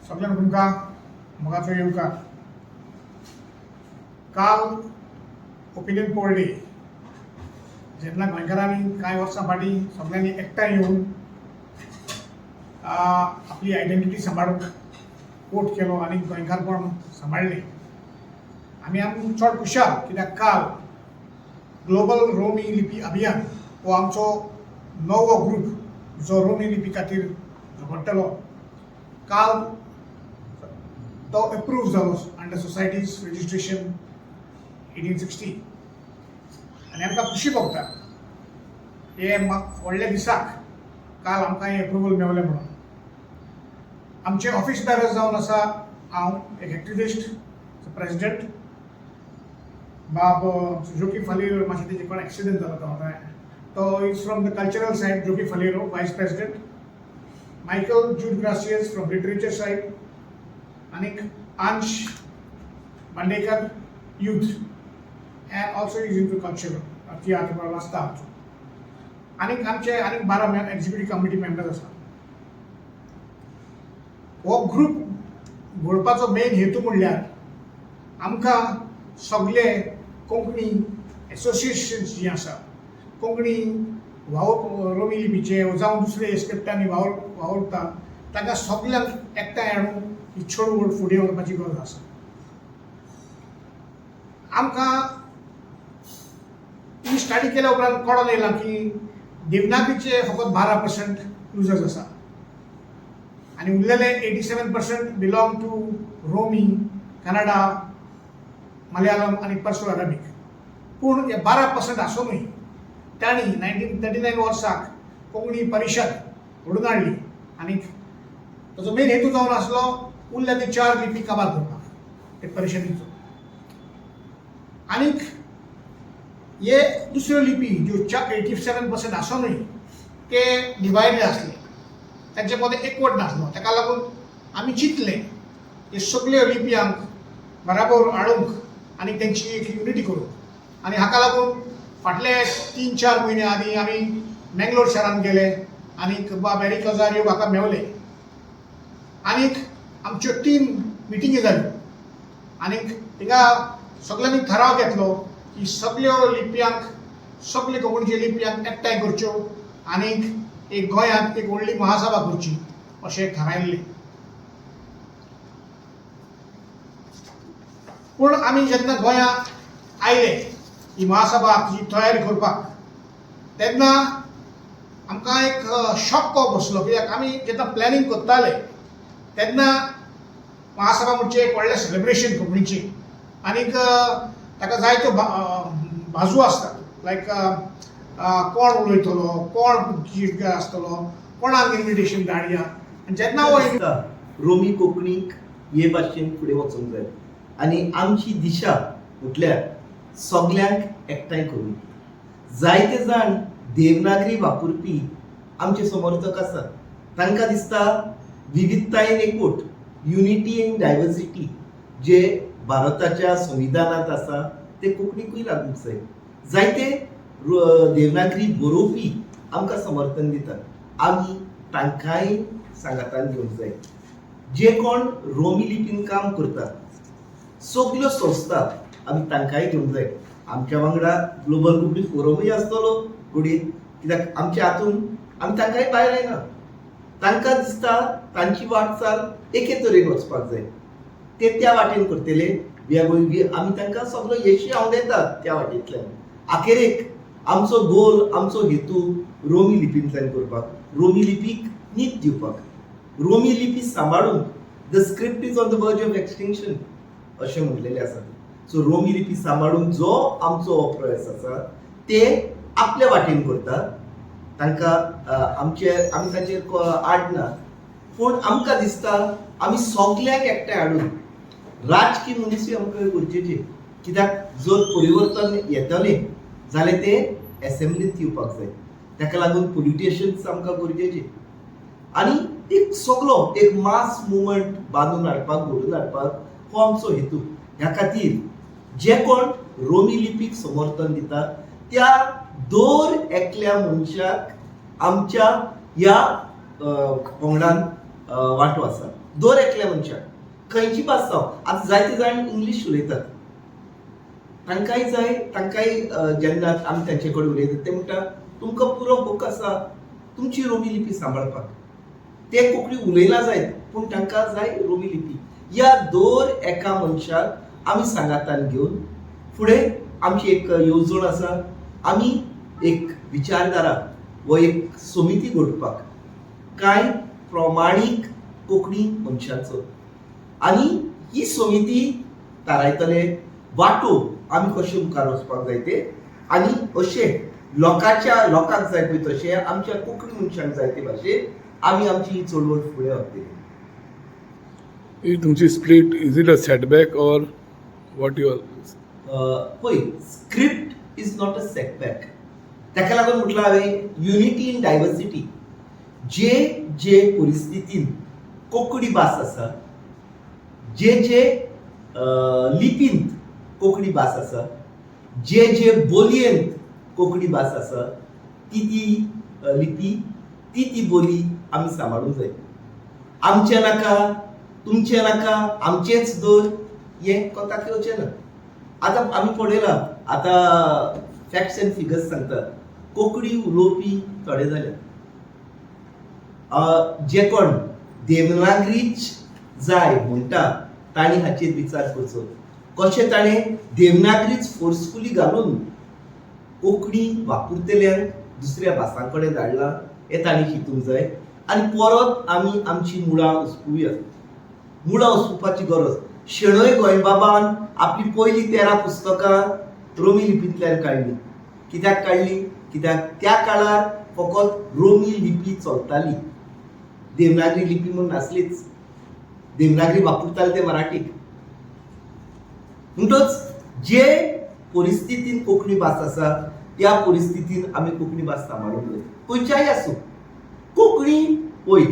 सगळ्यांक तुमकां मोगाचो येवकार. काल ओपिनियन पोल डे, जेन्ना गोंयकारांनी कांय वर्सां फाटीं सगळ्यांनी एकठांय येवन आपली आयडेंटिटी सांबाळूंक वोट केलो आनी गोंयकारपण सांबाळ्ळें. आमी आमी चड खुशाल, कित्याक काल ग्लोबल रोमी लिपी अभियान हो आमचो नवो ग्रूप जो रोमी लिपी खातीर झगडटलो, काल तो एप्रूव जालो अंडर सोसायटीज रजिस्ट्रेशन 1860. आनी आमकां खुशी भोगता हे व्हडल्या दिसाक काल आमकां हें एप्रुवल मेवलें म्हणून. आमचे ऑफिस बेरर्स जावन आसा हांव एक एक्टिविस्ट, प्रेसिडेंट बाब जोकी फालेरो. मातशें तेजे कोण एक्सिडंट जालो तो आतां, तो is from the cultural side, Jockey Faleiro, vice president, Michael Jude Gracias from literature side, आनीक Ansh Bandekar, youth and also is into culture, तियात्र आसता आमचो. आनीक आमचे आनीक 12 एक्झिक्युटीव कमिटी मेंबर्स आसा. हो ग्रूप घडपाचो मेन हेतू म्हणल्यार आमकां सगळे कोंकणी एसोसिएशन्स जीं आसा, कोंकणी वावर रोमी लिपीचे जावं दुसरे स्क्रिप्टांनी वावुरता, तांकां सगल्यांक एकठांय हाडून ही चळवळ फुडें व्हरपाची गरज आसा. आमकां ही स्टडी केल्या उपरांत कळोन येयलां की देवनागरीचे फकत 12% युजर्स आसा आनी उरलेले 87% बिलोंग टू रोमी, कन्नडा, मलयाळम आनी पर्सो अरेबिक. पूण हे 12% आसुनूय तांणी 1939 वर्साक कोंकणी परिशद घडोवन हाडली आनी ताचो मेन हेतू जावन आसलो उरल्या ते चार लिपी काबार करपाक ते परिशदेचो. आनीक हे दुसऱ्यो लिपी ज्यो 87% आसुनूय ते डिवायडेड आसले, तांचे मदें एकवट नासलो. ताका लागून आमी चिंतलें हे सगल्यो लिपयांक बराबर हाडूंक आनी तेंची एक युनिटी करूंक. आनी हाका लागून फाटले 3-4 म्हयने आदीं आमी मेंगलोर शारांत गेले आनी बाब एरिक रोजारियो हाका मेवले आनीक आमच्यो तीन मिटिंगी जाल्यो. आनीक थिंगा सगल्यांनी थाराव घेतलो की सगल्यो लिपयांक, सगल्यो कोंकणीच्यो लिपयांक एकठांय करच्यो आनीक एक गोंयांत एक व्हडली महासभा करची अशें थारायल्लें. पूण आमी जेन्ना गोंया आयले ही महासभा ही तयारी करपाक, तेन्ना आमकां एक शॉक को बसलो, कित्याक आमी जेन्ना प्लॅनिंग करताले तेन्ना महासभा म्हणजे एक व्हडलें सेलिब्रेशन कोंकणीची आनीक ताका जायत्यो बाजू आसतात, लायक कोण उलयतलो, कोण चीफ आसतलो, कोणाक इन्विटेशन धाडया. आनी जेन्ना हो रोमी कोंकणीक हे भाशेन फुडें वचूंक जाय आनी आमची दिशा म्हटल्यार सगल्यांक एकठांय करून. जायते जाण देवनागरी वापरपी आमचे समर्थक आसात. तांकां दिसता विविधतायेन एकवट, युनिटी इन डायवर्सिटी जे भारताच्या संविधानांत आसा ते कोंकणीकूय लागूंक जाय. जायते देवनागरी बरोवपी आमकां समर्थन दितात, आमी तांकांय सांगातान घेवंक जाय. जे कोण रोमी लिपीन काम करतात, सगल्यो संस्था आमी तांकांय घेवंक जाय. आमच्या वांगडा ग्लोबल कोंकणी फोरमूय आसतलो घडये, कित्याक आमच्या हातून आमी तांकांय भायर येना. तांकां दिसता तांची वाटचाल एके तरेन वचपाक जाय, ते त्या वाटेन करतले. We are going, आमी तांकां सगलो यशी हांव दितात त्या वाटेंतल्यान. आखेरेक आमचो गोल, आमचो हेतू रोमी लिपींतल्यान करपाक, रोमी लिपीक नीत दिवपाक, रोमी लिपी सांबाळून. The script is on the verge of extinction अशें म्हणलेलें आसा. सो रोमी लिपी सांबाळून जो आमचो हो प्रयास आसा ते आपल्या वाटेन करता. तांकां आमचे आमी तांचेर आड ना, पूण आमकां दिसता आमी सगल्यांक एकठांय हाडून राजकी मनीसूय आमकां गरजेचे, कित्याक जर परिवर्तन येतलें जाल्यार ते एसेंब्लींत येवपाक जाय. ताका लागून पॉलिटिशियन्स आमकां गरजेचे आनी एक सगलो एक मास मुवमेंट बांदून हाडपाक, घडोवन हाडपाक हो आमचो हेतू. ह्या खातीर जे कोण रोमी लिपीक समर्थन दिता त्या दर एकल्या मनशाक आमच्या ह्या पंगडान वांटो आसा. दर एकल्या मनशाक खंयची भास जावं, आतां जायते जाण इंग्लीश उलयतात, तांकांय जाय, तांकांय जेन्ना आमी तांचे कडेन उलयतात ते म्हणटा तुमकां पुरो हक आसा तुमची रोमी लिपी सांबाळपाक. ते कोंकणी उलयना जायत पूण तांकां जाय रोमी लिपी. ह्या दर एका मनशाक आमी सांगातान घेवन फुडें आमची एक येवजण आसा. आमी एक विचारधारा व एक समिती घडोवपाक कांय प्रमाणीक कोंकणी मनशांचो, आनी ही समिती थारायतले वाटो आमी कशें मुखार वचपाक जाय ते, आनी अशें लोकांच्या लोकांक जाय पळय तशें आमच्या कोंकणी मनशांक जाय ते भाशेन आमी आमची ही चळवळ फुडें व्हरतले. ही तुमची split, is it a setback or what your? पळय, script is not a setback. ताका लागून म्हटलां हांवें युनिटी इन डायवर्सिटी. जे जे परिस्थितीन कोंकणी भास आसा, जे जे लिपींत कोंकणी भास आसा, जे जे बोलयेंत कोंकणी भास आसा, ती ती लिपी, ती ती बोली आमी सांबाळूंक जाय. आमचें नाका, तुमचें नाका, आमचेंच दवर, हें कोताक येवचें ना. आतां आमी पळयलां, आतां फॅक्ट्स एंड फिगर्स सांगता, कोंकणी उलोवपी थोडे जाल्यात. जे कोण देवनागरीच जाय म्हणटा तांणी हाचेर विचार करचो, कशें ताणें देवनागरीच फोर्सफुली घालून कोंकणी वापरतल्यांक दुसऱ्या भासां कडेन धाडलां हें तांणी चिंतूंक जाय. आनी परत आमी आमची मुळां उसपुया. मुळां उसपुपाची गरज. शणै गोंयबाबान आपली पयलीं 13 पुस्तकां रोमी लिपींतल्यान काडली. कित्याक काडली? कित्याक त्या काळार फकत रोमी लिपी चलताली, देवनागरी लिपी म्हूण नासलीच. देवनागरी वापरताले ते मराठीक. म्हणटच जे परिस्थितीन कोंकणी भास आसा त्या परिस्थितीन आमी कोंकणी भास सांबाळूंक जाय. खंयच्याय आसूं, कोंकणी पयर.